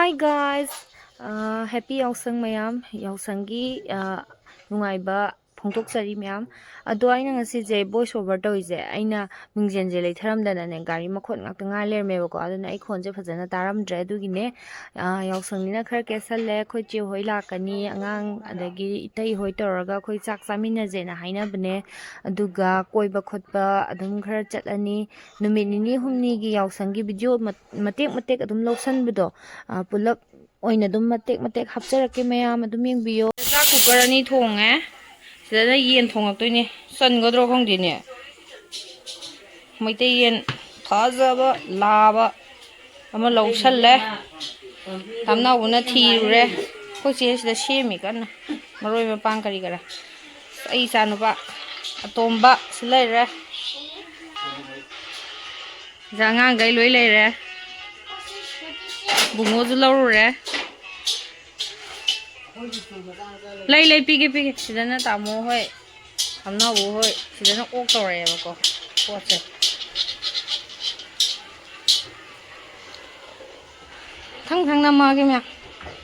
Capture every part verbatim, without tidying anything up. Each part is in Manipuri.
Hi guys, ꯑꯥ, happy ꯌꯥꯎꯁꯪ ꯃꯌꯥꯝ, ꯌꯥꯎꯁꯪꯒꯤ, ꯑꯥ, ꯅꯨꯡꯉꯥꯏꯕ ꯐꯣꯡꯗꯣꯛꯆꯔꯤ ꯃꯌꯥꯝ꯫ ꯑꯗꯣ ꯑꯩꯅ ꯉꯁꯤꯁꯦ voice over ꯇꯧꯔꯤꯁꯦ, ꯑꯩꯅ ꯃꯤꯡꯖꯦꯜꯁꯦ ꯂꯩꯊꯔꯝꯗꯅꯅꯦ ꯒꯥꯔꯤ ꯃꯈꯣꯟ ꯉꯥꯛꯇ ꯉꯥꯏ ꯂꯩꯔꯝꯃꯦꯕꯀꯣ꯫ ꯑꯗꯨꯅ ꯑꯩ ꯈꯣꯟꯁꯦ ꯐꯖꯅ ꯇꯥꯔꯝꯗ꯭ꯔꯦ꯫ ꯑꯗꯨꯒꯤꯅꯦ, ꯑꯥ, ꯌꯥꯎꯁꯪꯅꯤꯅ ꯈꯔ ꯀꯦꯁꯜꯂꯦ꯫ ꯑꯩꯈꯣꯏ ꯆꯦ ꯍꯣꯏ ꯂꯥꯛꯀꯅꯤ, ꯑꯉꯥꯡ ꯑꯗꯒꯤ ꯏꯇꯩ ꯍꯣꯏ ꯇꯧꯔꯒ ꯑꯩꯈꯣꯏ ꯆꯥꯛ ꯆꯥꯃꯤꯟꯅꯁꯦꯅ ꯍꯥꯏꯅꯕꯅꯦ꯫ ꯑꯗꯨꯒ ꯀꯣꯏꯕ ꯈꯣꯠꯄ ꯑꯗꯨꯝ ꯈꯔ ꯆꯠꯂꯅꯤ꯫ ꯅꯨꯃꯤꯠ ꯅꯤꯅꯤ ꯍꯨꯝꯅꯤꯒꯤ ꯌꯥꯎꯁꯪꯒꯤ video ꯃ-, ꯃꯇꯦꯛ ꯃꯇꯦꯛ ꯑꯗꯨꯝ ꯂꯧꯁꯟꯕꯗꯣ, ꯑ, ꯄꯨꯂꯞ ꯑꯣꯏꯅ ꯑꯗꯨꯝ ꯃꯇꯦꯛ ꯃꯇꯦꯛ ꯍꯥꯞꯆꯔꯛꯀꯦ, ꯃꯌꯥꯝ ꯑꯗꯨꯝ ꯌꯦꯡꯕꯤꯌꯣ꯫ ꯆꯥꯛ cooker ꯑꯅꯤ ꯊꯣꯡꯉꯦ꯫ ꯁꯤꯗꯅ ꯌꯦꯟ ꯊꯣꯡꯉꯛꯇꯣꯏꯅꯦ꯫ ꯆꯟꯒꯗ꯭ꯔꯣ ꯈꯪꯗꯦꯅꯦ꯫ ꯃꯩꯇꯩ ꯌꯦꯟ ꯐꯖꯕ ꯂꯥꯕ ꯑꯃ ꯂꯧꯁꯜꯂꯦ꯫ ꯇꯥꯝꯅꯥꯎꯕꯅ ꯊꯤꯔꯨꯔꯦ꯫ ꯑꯩꯈꯣꯏ ꯆꯦ ꯁꯤꯗ ꯁꯦꯝꯃꯤ ꯀꯟꯅ꯫ ꯃꯔꯣꯏ ꯃꯄꯥꯡ ꯀꯔꯤ ꯀꯔꯥ꯫ ꯑꯩ ꯏꯆꯥꯅꯨꯄꯥ ꯑꯇꯣꯝꯕ ꯁꯤ ꯂꯩꯔꯦ꯫ ꯁꯤꯗ ꯑꯉꯥꯡꯈꯩ ꯂꯣꯏ ꯂꯩꯔꯦ꯫ ꯕꯨꯡꯉꯣꯁꯨ ꯂꯧꯔꯨꯔꯦ꯫ ꯂꯩ, ꯂꯩ, ꯄꯤꯒꯦ, ꯄꯤꯒꯦ꯫ ꯁꯤꯗꯅ ꯇꯥꯃꯣ ꯍꯣꯏ, ꯇꯥꯝꯅꯥꯎꯕ ꯍꯣꯏ, ꯁꯤꯗꯅ ꯑꯣꯛ ꯇꯧꯔꯛꯑꯦꯕꯀꯣ, ꯄꯣꯠꯁꯦ꯫ ꯊꯪ ꯊꯪ ꯅꯝꯃꯛꯑꯒꯦ ꯃꯌꯥꯝ꯫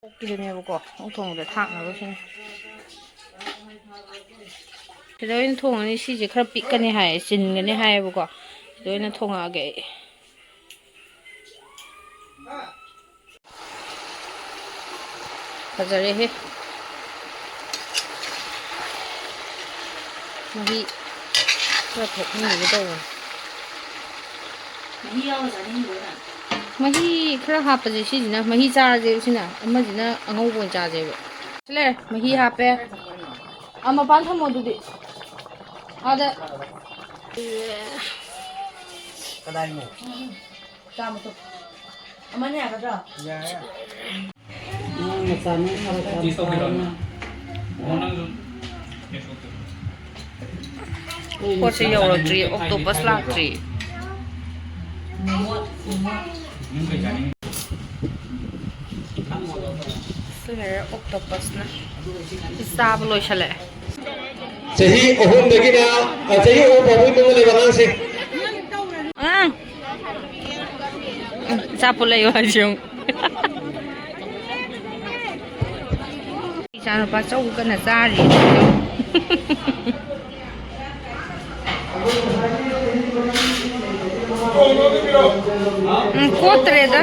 ꯑꯣꯛꯀꯤꯗꯨꯅꯦꯕꯀꯣ, ꯑꯣꯛ ꯊꯣꯡꯕꯗ ꯊꯥꯛꯅꯕ ꯁꯤꯅ꯫ ꯁꯤꯗ ꯑꯣꯏꯅ ꯊꯣꯡꯉꯅꯤ꯫ ꯁꯤꯁꯦ ꯈꯔ ꯄꯤꯛꯀꯅꯤ ꯍꯥꯏ, ꯆꯤꯟꯒꯅꯤ ꯍꯥꯏꯌꯦꯕꯀꯣ꯫ ꯁꯤꯗ ꯑꯣꯏꯅ ꯊꯣꯡꯉꯛꯑꯒꯦ ꯑꯩ꯫ ꯐꯖꯔꯦꯍꯦ꯫ ꯃꯍꯤ ꯈꯔ ꯊꯣꯛꯍꯟꯈꯤꯒꯦ ꯇꯧꯕꯅꯤ꯫ ꯃꯍꯤ ꯌꯥꯎꯅ ꯆꯥꯅꯤꯡꯉꯤꯔꯣ ꯅꯪ? ꯃꯍꯤ ꯈꯔ ꯍꯥꯞꯄꯁꯦ ꯁꯤꯁꯤꯅ, ꯃꯍꯤ ꯆꯥꯔꯁꯦ ꯁꯤꯅ, ꯑꯃꯁꯤꯅ ꯑꯉꯧꯕ ꯑꯣꯏꯅ ꯆꯥꯁꯦꯕ꯫ ꯁꯤ ꯂꯩꯔꯦ, ꯃꯍꯤ ꯍꯥꯞꯄꯦ꯫ ꯑꯥ, ꯃꯄꯥꯟ ꯊꯝꯃꯣ ꯑꯗꯨꯗꯤ꯫ ꯑꯥꯗ꯫ ꯀꯗꯥꯏꯅꯣ? ꯆꯥꯃ ꯇꯨ꯫ ꯑꯃꯅ ꯌꯥꯒꯗ꯭ꯔꯣ? ꯌꯥꯏ꯫ ꯄꯣꯠꯁꯦ ꯌꯧꯔꯛꯇ꯭ꯔꯤ, octopus ꯂꯥꯛꯇ꯭ꯔꯤ꯫ ꯁꯤ ꯂꯩꯔꯦ octopusꯅ꯫ ꯆꯥꯕ ꯂꯣꯏꯁꯜꯂꯛꯑꯦ꯫ ꯆꯍꯤ ꯑꯍꯨꯝꯗꯒꯤꯅ, ꯑ, ꯆꯍꯤ ꯑꯍꯨꯝ ꯐꯥꯎꯕꯒꯤ ꯃꯅꯨꯡꯗ ꯂꯩꯕ ꯑꯉꯥꯡꯁꯤꯡ꯫ ꯑꯉꯥꯡ! ꯎꯝ, ꯑꯆꯥꯄꯣꯠ ꯂꯩꯌꯣ ꯍꯥꯏꯁꯦ ꯌꯦꯡꯉꯨ꯫ ꯏꯆꯥꯅꯨꯄꯥ ꯆꯧ ꯀꯟꯅ ꯆꯥꯔꯤ꯫ ꯎꯝ, ꯀꯣꯠꯇ꯭ꯔꯦꯗ꯫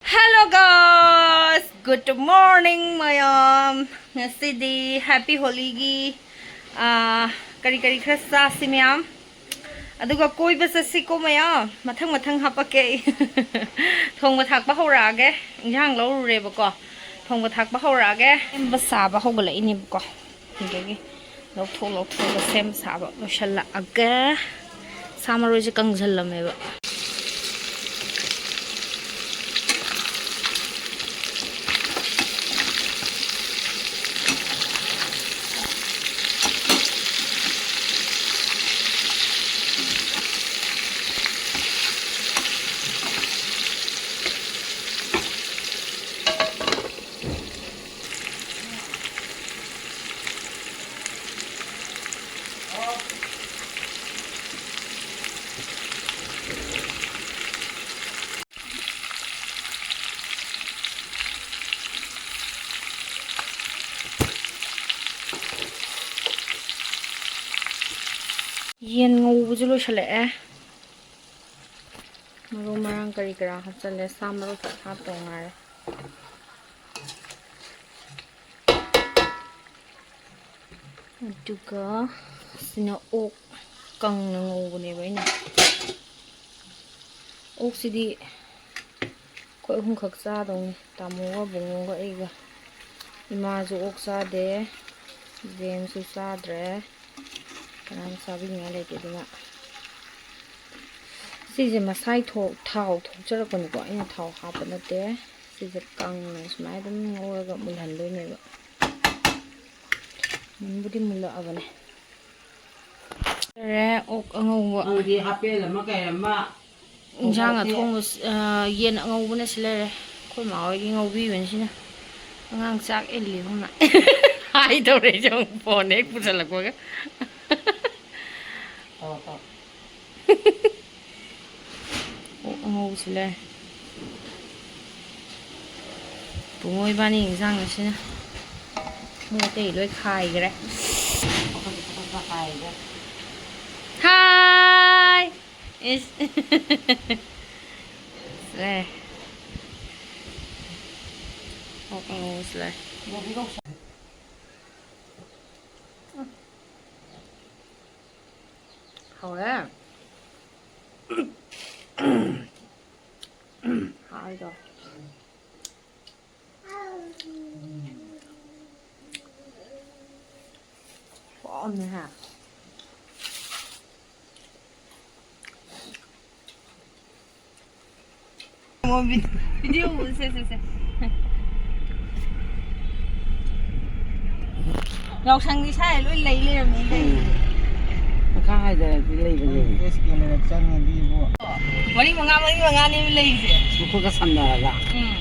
Hello guys, good morning ꯃꯌꯥꯝ꯫ ꯉꯁꯤꯗꯤ Happy Holiꯒꯤ, ꯑꯥ, ꯀꯔꯤ ꯀꯔꯤ ꯈꯔ ꯆꯥꯁꯤ ꯃꯌꯥꯝ꯫ ꯑꯗꯨꯒ ꯀꯣꯏꯕ ꯆꯠꯁꯤꯀꯣ ꯃꯌꯥꯝ꯫ ꯃꯊꯪ ꯃꯊꯪ ꯍꯥꯄꯛꯀꯦ ꯑꯩ꯫ ꯊꯣꯡꯕ ꯊꯥꯛꯄ ꯍꯧꯔꯛꯑꯒꯦ꯫ ꯏꯟꯖꯥꯡ ꯂꯧꯔꯨꯔꯦꯕꯀꯣ꯫ ꯊꯣꯡꯕ ꯊꯥꯛꯄ ꯍꯧꯔꯛꯑꯒꯦ꯫ ꯁꯦꯝꯕ ꯁꯥꯕ ꯍꯧꯒꯠꯂꯛꯏꯅꯦꯕꯀꯣ꯫ ꯑꯗꯒꯤ ꯂꯧꯊꯣꯛ ꯂꯧꯊꯣꯛꯑꯒ ꯁꯦꯝ ꯁꯥꯕ ꯂꯣꯏꯁꯤꯜꯂꯛꯑꯒꯦ꯫ ꯁꯥ ꯃꯔꯣꯏꯁꯦ ꯀꯪꯁꯤꯜꯂꯝꯃꯦꯕ꯫ ꯌꯦꯟ ꯉꯧꯕꯁꯨ ꯂꯣꯏꯁꯤꯜꯂꯛꯑꯦ꯫ ꯃꯔꯨ ꯃꯔꯥꯡ ꯀꯔꯤ ꯀꯔꯥ ꯍꯥꯞꯆꯜꯂꯦ꯫ ꯁꯥ ꯃꯔꯣꯏ ꯈꯛ ꯍꯥꯞꯇꯧ ꯉꯥꯏꯔꯦ꯫ ꯑꯗꯨꯒ ꯁꯤꯅ ꯑꯣꯛ ꯀꯪꯅ ꯉꯧꯕꯅꯦꯕ ꯑꯩꯅ꯫ ꯑꯣꯛꯁꯤꯗꯤ ꯑꯩꯈꯣꯏ ꯑꯍꯨꯝꯈꯛ ꯆꯥꯗꯧꯅꯤ꯫ ꯇꯥꯃꯣꯒ ꯕꯨꯡꯉꯣꯒ ꯑꯩꯒ꯫ ꯏꯃꯥꯁꯨ ꯑꯣꯛ ꯆꯥꯗꯦ꯫ ꯖꯦꯝꯁꯁꯨ ꯆꯥꯗ꯭ꯔꯦ꯫ ꯀꯅꯥꯝ ꯆꯥꯕꯤꯅꯤꯡꯉꯥꯏ ꯂꯩꯇꯦ꯫ ꯑꯗꯨꯅ ꯁꯤꯁꯦ ꯃꯁꯥꯏ ꯊꯣꯛ-, ꯊꯥꯎ ꯊꯣꯛꯆꯔꯛꯄꯅꯤꯀꯣ꯫ ꯑꯩꯅ ꯊꯥꯎ ꯍꯥꯞꯄ ꯅꯠꯇꯦ꯫ ꯁꯤꯁꯦ ꯀꯪꯅ ꯁꯨꯃꯥꯏꯅ ꯑꯗꯨꯝ ꯉꯧꯔꯒ ꯃꯨꯜꯍꯟꯗꯣꯏꯅꯦꯕ꯫ ꯃꯨꯟꯕꯨꯗꯤ ꯃꯨꯜꯂꯛꯑꯕꯅꯦ꯫ ꯂꯩꯔꯦ, ꯑꯣꯛ ꯑꯉꯧꯕ꯫ ꯅꯪꯗꯤ ꯍꯥꯄꯦꯜ ꯑꯃ ꯀꯩ ꯑꯃ ꯏꯟꯁꯥꯡ ꯊꯣꯡꯗꯣꯛꯀꯦ꯫ ꯑꯊꯣꯡꯕ, ꯑ, ꯌꯦꯟ ꯑꯉꯧꯕꯅ ꯁꯤ ꯂꯩꯔꯦ꯫ ꯑꯩꯈꯣꯏ ꯃꯥ ꯍꯣꯏꯒꯤ ꯉꯧꯕꯤꯕꯅꯤ ꯁꯤꯅ꯫ ꯑꯉꯥꯡ ꯆꯥꯛ ꯏꯜꯂꯤ ꯍꯨꯝꯅ꯫ ꯍꯥꯏꯗꯧꯔꯦ ꯑꯩꯁꯦ ꯑꯃꯨꯛ ꯐꯣꯟ ꯍꯦꯛ ꯄꯨꯁꯜꯂꯛꯄꯒ꯫ ꯇꯧ, ꯇꯧ꯫ ꯑꯉꯧꯕꯁꯨ ꯂꯩ꯫ ꯄꯨꯡꯉꯣ ꯏꯕꯥꯅꯤ ꯏꯟꯁꯥꯡ ꯑꯁꯤꯅ ꯃꯤ ꯑꯇꯩ ꯂꯣꯏ ꯈꯥꯏꯈ꯭ꯔꯦ꯫ ꯍꯥꯏ! ꯏꯁ꯫ ꯁꯦ꯫ ꯑꯣꯛ ꯑꯉꯧꯕꯁꯨ ꯂꯩ꯫ ꯍꯥꯎꯔꯦ꯫ ꯍꯥꯎꯔꯦ꯫ ꯍꯥꯎꯅꯦꯍꯦ꯫ ꯚꯤꯗꯤꯑꯣ ꯁꯦ, ꯁꯦ, ꯁꯦ꯫ ꯌꯥꯎꯁꯪꯗꯤ ꯁꯥꯏ ꯂꯣꯏ ꯂꯩ ꯂꯩꯔꯝꯃꯤ ꯀꯩꯅꯣ꯫ ꯃꯈꯥ ꯍꯥꯏꯗꯔꯗꯤ ꯂꯩꯕꯅꯦ꯫ ꯑꯦꯁ ꯀꯦ ꯂꯩꯔꯛ ꯆꯪꯉꯗꯤ ꯏꯕꯣ꯫ ꯃꯔꯤ ꯃꯉꯥ, ꯃꯔꯤ ꯃꯉꯥꯅꯦꯕ ꯂꯩꯔꯤꯁꯦ꯫ ꯃꯈꯨꯠꯀ ꯁꯝꯅꯔꯒ꯫ ꯎꯝ꯫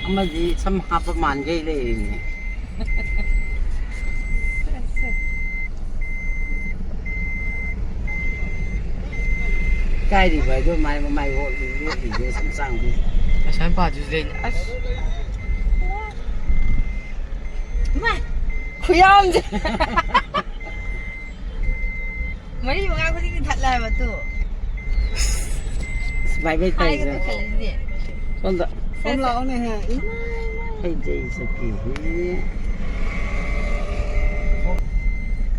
ꯑꯃꯗꯤ ꯁꯝ ꯍꯥꯞꯄ ꯃꯥꯟꯈꯩ ꯂꯩꯔꯤꯅꯦ꯫ ꯀꯥꯏꯔꯤꯕ ꯍꯥꯏꯗꯣ ꯃꯥꯏ ꯃꯃꯥꯏ ꯑꯣꯠꯂꯤ, ꯑꯣꯠꯂꯤꯁꯦ ꯁꯝ ꯁꯥꯡꯕꯤ꯫ ꯑꯁꯥꯏ ꯃꯄꯥꯗꯨꯁꯨ ꯂꯩꯅꯤ꯫ ꯑꯁ꯫ ꯏꯃꯥꯏ! ꯈꯨꯌꯥꯝꯁꯦ꯫ ꯃꯔꯤ ꯃꯉꯥ ꯈꯨꯗꯤꯡꯒꯤ ꯊꯠꯂꯦ ꯍꯥꯏꯕ ꯇꯨ꯫ ꯑꯁ, ꯚꯥꯏ ꯚꯥꯏ ꯍꯥꯏꯒ ꯇꯧꯔꯤꯁꯦ꯫ ꯇꯧꯁꯜꯂꯁꯤꯗꯤ꯫ ꯁꯣꯝꯗ꯫ ꯁꯦ, ꯁꯣꯝ ꯁꯦ꯫ ꯂꯥꯛꯑꯣꯅꯦꯍꯦ꯫ ꯏꯃꯥꯏ, ꯏꯃꯥꯏ꯫ ꯍꯩ, ꯖꯩ ꯆꯠꯄꯤꯍꯦ꯫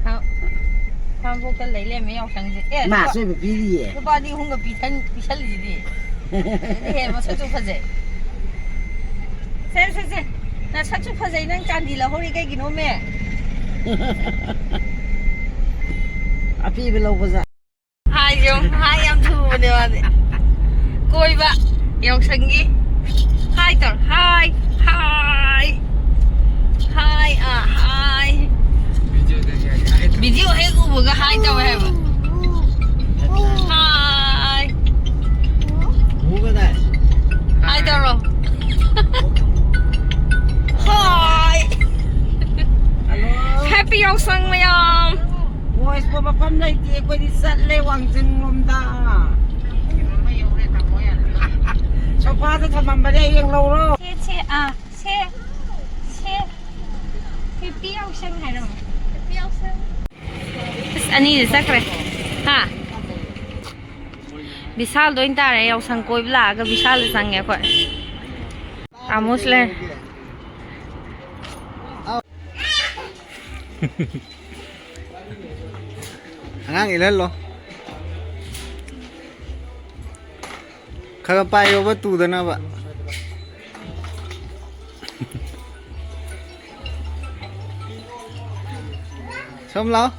ꯈꯥ-, ꯈꯥꯡꯕꯣꯛꯇ ꯂꯩ ꯂꯩꯔꯝꯃꯦ ꯌꯥꯎꯁꯪꯁꯦ꯫ ꯑꯦ, ꯃꯥ ꯂꯨꯄꯥ, ꯑꯆꯣꯏꯕ ꯄꯤꯔꯤꯌꯦ꯫ ꯂꯨꯄꯥ ꯑꯅꯤ ꯑꯍꯨꯝꯒ ꯄꯤꯊꯟ-, ꯄꯤꯁꯜꯂꯤꯁꯤꯗꯤ꯫ ꯑꯗꯨꯗꯤ ꯍꯦ, ꯃꯁꯛꯁꯨ ꯐꯖꯩ꯫ ꯁꯦ, ꯁꯦ, ꯁꯦ꯫ ꯅꯁꯛꯁꯨ ꯐꯖꯩ, ꯅꯪ ꯆꯥꯟꯗꯤ ꯂꯧꯍꯧꯔꯤ ꯀꯩꯒꯤꯅꯣꯃꯦ? ꯑꯄꯤꯕ ꯂꯧꯕ ꯖꯥꯠ꯫ ꯍꯥꯏ ꯌꯦꯡꯉꯨ, ꯍꯥꯏ ꯌꯥꯝ ꯊꯨꯕꯅꯦ ꯃꯥꯗꯤ꯫ ꯀꯣꯏꯕ ꯌꯥꯎꯁꯪꯒꯤ ꯍꯥꯏ ꯇꯧꯔꯣ꯫ ꯍꯥꯏ, ꯍꯥꯏ, ꯍꯥꯏ, ꯑꯥ, ꯍꯥꯏ꯫ ꯚꯤꯗꯤꯑꯣ ꯍꯦꯛ ꯎꯕꯒ ꯍꯥꯏ ꯇꯧꯋꯦ ꯍꯥꯏꯕ꯫ ꯍꯥꯏ꯫ ꯍꯥꯏ ꯇꯧꯔꯣ꯫ ꯍꯥꯏ꯫ ꯍꯦꯄꯤ ꯌꯥꯎꯁꯪ ꯃꯌꯥꯝ꯫ ꯕꯣꯏꯁꯄꯨ ꯃꯐꯝ ꯂꯩꯇꯦ, ꯑꯩꯈꯣꯏꯗꯤ ꯆꯠꯂꯦ ꯋꯥꯡꯖꯤꯡ ꯂꯣꯝꯗ꯫ ꯃꯄꯥꯗ ꯊꯝꯃꯝꯕꯅꯦ, ꯍꯌꯦꯡ ꯂꯧꯔꯣ꯫ ꯁꯦ, ꯁꯦ, ꯑꯥ, ꯁꯦ, ꯁꯦ꯫ ꯐꯤꯐꯇꯤ ꯌꯥꯎꯁꯪ ꯍꯥꯏꯔꯣ? ꯐꯤꯐꯇꯤ ꯌꯥꯎꯁꯪ꯫ ꯑꯁ, ꯑꯅꯤꯁꯦ ꯆꯠꯈ꯭ꯔꯦ꯫ ꯍꯥ? ꯕꯤꯁꯥꯜꯗ ꯑꯣꯏꯅ ꯇꯥꯔꯦ꯫ ꯌꯥꯎꯁꯪ ꯀꯣꯏꯕ ꯂꯥꯛꯑꯒ ꯕꯤꯁꯥꯜꯗ ꯆꯪꯉꯦ ꯑꯩꯈꯣꯏ꯫ ꯑꯃꯨꯁ ꯂꯩ꯫ ꯑꯉꯥꯡ ꯏꯜꯍꯜꯂꯣ꯫ ꯈꯔ ꯄꯥꯏꯌꯣꯕ ꯇꯨꯗꯅꯕ꯫ ꯁꯣꯝ ꯂꯥꯎ꯫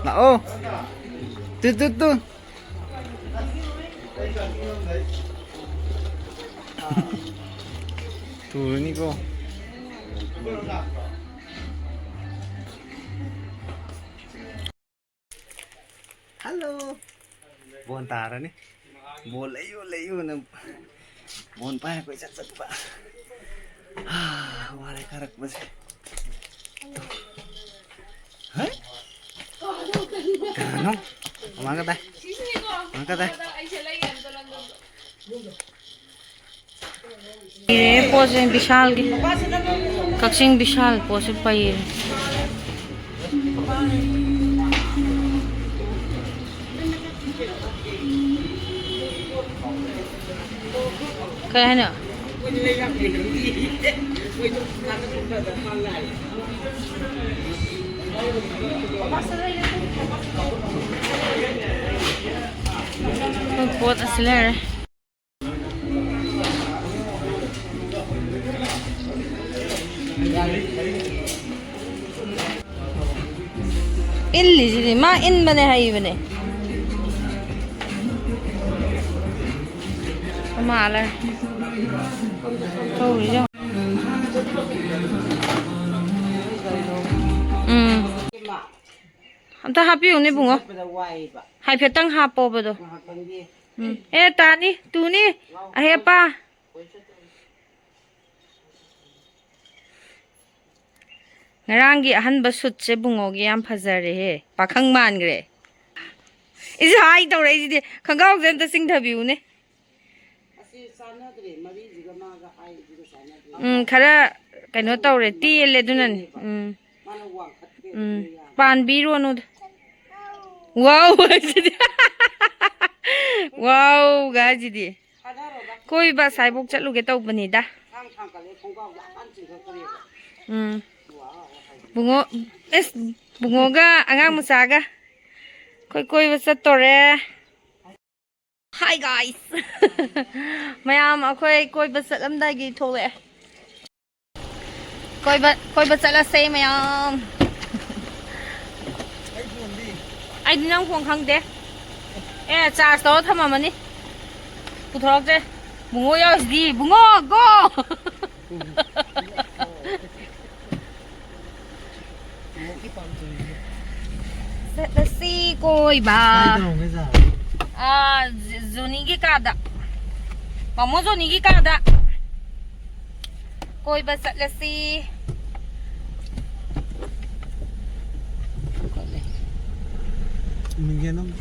ꯂꯥꯛꯑꯣ꯫ ꯇꯨ, ꯇꯨ, ꯇꯨ꯫ ꯇꯨꯔꯅꯤꯀꯣ꯫ ꯍꯜꯂꯣ꯫ ꯕꯣꯟ ꯇꯥꯔꯅꯤ꯫ ꯕꯣꯜ ꯂꯩꯌꯨ, ꯂꯩꯌꯨꯅ ꯕꯣꯜ ꯄꯥꯏꯔ ꯀꯣꯏꯆꯠ ꯆꯠꯄ꯫ ꯍꯥ, ꯋꯥꯔꯦ ꯀꯥꯔꯛꯄꯁꯦ꯫ ꯍꯩ! ꯀꯅꯥꯅꯣ? ꯃꯃꯥꯒ ꯇꯥꯏ꯫ ꯃꯃꯥꯒ ꯇꯥꯏ꯫ ꯏꯔꯦ ꯄꯣꯠꯁꯦ ꯕꯤꯁꯥꯜꯒꯤ꯫ ꯀꯛꯆꯤꯡ ꯕꯤꯁꯥꯜ ꯄꯣꯠꯁꯦ ꯄꯩꯔꯦ꯫ ꯀꯩ ꯍꯥꯏꯅꯣ? ꯑꯩꯈꯣꯏ ꯄꯣꯠ ꯑꯁꯤ ꯂꯩꯔꯦ꯫ ꯏꯜꯂꯤꯁꯤꯗꯤ ꯃꯥ ꯏꯟꯕꯅꯦ, ꯍꯩꯕꯅꯦ꯫ ꯃꯥ ꯂꯩ꯫ ꯇꯧꯔꯤꯁꯦ ꯌꯦꯡꯉꯣ꯫ ꯎꯝ꯫ ꯑꯝꯇ ꯍꯥꯞꯄꯤꯌꯨꯅꯦ, ꯏꯕꯨꯡꯉꯣ꯫ ꯍꯥꯏꯐꯦꯠꯇꯪ ꯍꯥꯞꯄꯣꯕꯗꯣ꯫ ꯎꯝ꯫ ꯑꯦ, ꯇꯥꯅꯤ, ꯇꯨꯅꯤ, ꯑꯍꯦꯞꯄ꯫ ꯉꯔꯥꯡꯒꯤ ꯑꯍꯟꯕ ꯁꯨꯠꯁꯦ ꯕꯨꯡꯉꯣꯒꯤ ꯌꯥꯝ ꯐꯖꯔꯦꯍꯦ꯫ ꯄꯥꯈꯪ ꯃꯥꯟꯈ꯭ꯔꯦ꯫ ꯏꯁ, ꯍꯥꯏ ꯇꯧꯔꯛꯏꯁꯤꯗꯤ꯫ ꯈꯣꯡꯒ꯭ꯔꯥꯎꯁꯦ ꯑꯝꯇ ꯆꯤꯡꯊꯕꯤꯌꯨꯅꯦ꯫ ꯑꯁꯤ ꯆꯥꯟꯅꯗ꯭ꯔꯦ, ꯃꯔꯤꯁꯤꯒ ꯃꯥꯒ ꯍꯥꯏꯗꯨꯒ ꯆꯥꯟꯅꯗ꯭ꯔꯦ꯫ ꯎꯝ, ꯈꯔ ꯀꯩꯅꯣ ꯇꯧꯔꯦ, ꯇꯦꯜꯂꯦ ꯑꯗꯨꯅꯅꯦ꯫ ꯎꯝ꯫ ꯃꯥꯅ ꯋꯥꯡꯈꯠꯈ꯭ꯔꯦ ꯎꯝ꯫ ꯑꯗꯨꯅ ꯌꯥꯔꯦ꯫ ꯄꯥꯟꯕꯤꯔꯣꯅꯨꯗ꯫ ꯋꯥꯎ ꯍꯥꯏꯁꯤꯗꯤ꯫ ꯋꯥꯎꯒ ꯍꯥꯏꯁꯤꯗꯤ꯫ ꯊꯥꯗꯔꯣꯗ꯫ ꯀꯣꯏꯕ ꯑꯁꯥꯏꯕꯣꯛ ꯆꯠꯂꯨꯒꯦ ꯇꯧꯕꯅꯤꯗ꯫ ꯊꯥꯡ ꯊꯥꯡꯀꯠꯂꯦ, ꯈꯣꯡꯒ꯭ꯔꯥꯎ ꯌꯥꯝ ꯀꯟꯅ ꯆꯤꯡꯈꯠꯈ꯭ꯔꯦꯕ꯫ ꯎꯝ꯫ ꯋꯥꯎ ꯍꯥꯏꯁꯤꯗꯤ꯫ ꯕꯨꯡꯉꯣ, ꯑꯦꯁ, ꯕꯨꯡꯉꯣꯒ ꯑꯉꯥꯡ ꯃꯆꯥꯒ ꯑꯩꯈꯣꯏ ꯀꯣꯏꯕ ꯆꯠꯇꯣꯔꯦ꯫ Hi guys! ꯃꯌꯥꯝ ꯑꯩꯈꯣꯏ ꯀꯣꯏꯕ ꯆꯠꯂꯝꯗꯥꯏꯒꯤ ꯊꯣꯛꯂꯛꯑꯦ꯫ ꯀꯣꯏꯕ, ꯀꯣꯏꯕ ꯆꯠꯂꯁꯦ ꯃꯌꯥꯝ꯫ ꯑꯩꯗꯤ ꯅꯪ ꯐꯣꯟ ꯈꯪꯗꯦ꯫ ꯑꯦ, charge ꯇꯧꯔ ꯊꯝꯃꯝꯃꯅꯤ꯫ ꯄꯨꯊꯣꯔꯛꯇ꯭ꯔꯦ꯫ ꯕꯨꯡꯉꯣ ꯌꯥꯎꯔꯤꯁꯤꯗꯤ꯫ ꯕꯨꯡꯉꯣ, go! ꯆꯠꯂꯁꯤ ꯀꯣꯏꯕ꯫ ꯀꯥꯏꯗꯅꯣ ꯉꯁꯥꯏ? ꯑꯥ, ꯖ-, ꯖꯣꯅꯤꯒꯤ ꯀꯥꯗ꯫ ꯃꯥꯃꯣ ꯖꯣꯅꯤꯒꯤ ꯀꯥꯗ꯫ ꯀꯣꯏꯕ ꯆꯠꯂꯁꯤ꯫ ꯃꯤꯡꯁꯦꯜ ꯑꯝ-,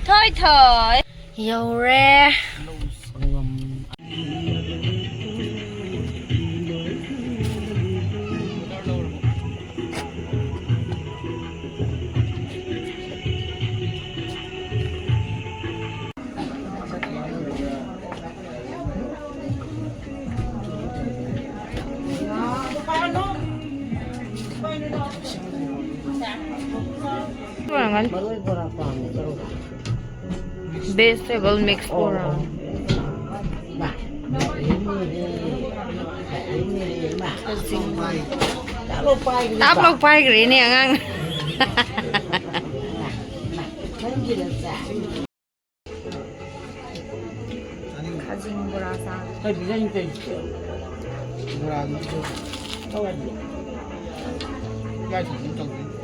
ꯊꯣꯏ ꯊꯣꯏ꯫ ꯌꯧꯔꯦ꯫ ꯑꯣꯏꯔꯝꯒꯅꯤ꯫ ꯃꯔꯣꯏ ꯕꯣꯔꯥ ꯄꯥꯝꯃꯦ, ꯇꯧꯔꯣ꯫ Vegetable mix ꯑꯣ, ꯕꯣꯔꯥ꯫ ꯑꯣ꯫ ꯃꯥ, ꯃꯥ, ꯃꯥ, ꯃꯥ, ꯃꯥ꯫ ꯇꯥꯞ ꯂꯧ ꯄꯥꯏꯈ꯭ꯔꯦꯅꯦ ꯑꯉꯥꯡ꯫ ꯅꯪꯒꯤꯔ ꯆꯥ? ꯈꯥꯖꯤꯡ ꯕꯣꯔꯥ ꯆꯥ꯫ ꯀꯩ ꯄꯤꯖꯔꯤꯅꯣ ꯇꯧꯔꯤꯁꯦ? ꯕꯣꯔꯥꯗꯨ ꯄꯤꯖꯧ꯫ ꯇꯧ ꯌꯥꯗ꯭ꯔꯣ? ꯏꯀꯥꯏ ꯊꯕꯤ ꯇꯧꯗꯣꯏꯅꯤ꯫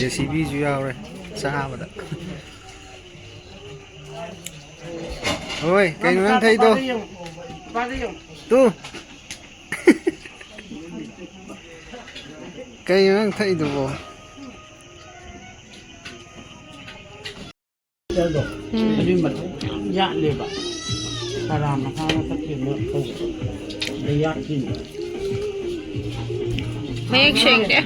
ꯖꯦ ꯁꯤ ꯕꯤꯁꯨ ꯌꯥꯎꯔꯦ ꯆꯥꯕꯗ꯫ ꯍꯣꯏ, ꯀꯩꯅꯣ ꯅꯪ ꯊꯛꯏꯗꯣ? ꯄꯥꯗ ꯌꯦꯡꯉꯨ, ꯄꯥꯗ ꯌꯦꯡꯉꯨ꯫ ꯇꯨ꯫ ꯀꯩꯅꯣ ꯅꯪ ꯊꯛꯏꯗꯨꯕꯣ? ꯎꯝ꯫ ꯑꯗꯨꯏ ꯃꯊꯛ ꯌꯥꯝ ꯌꯥꯠꯂꯦꯕ꯫ ꯇꯔꯥ ꯃꯈꯥ ꯃꯊꯛꯀꯤ ꯑꯃ ꯇꯧꯕꯗꯣ꯫ ꯑꯗ ꯌꯥꯠꯈꯤꯅꯦ꯫ ꯃꯌꯦꯛ ꯁꯦꯡꯗꯦ꯫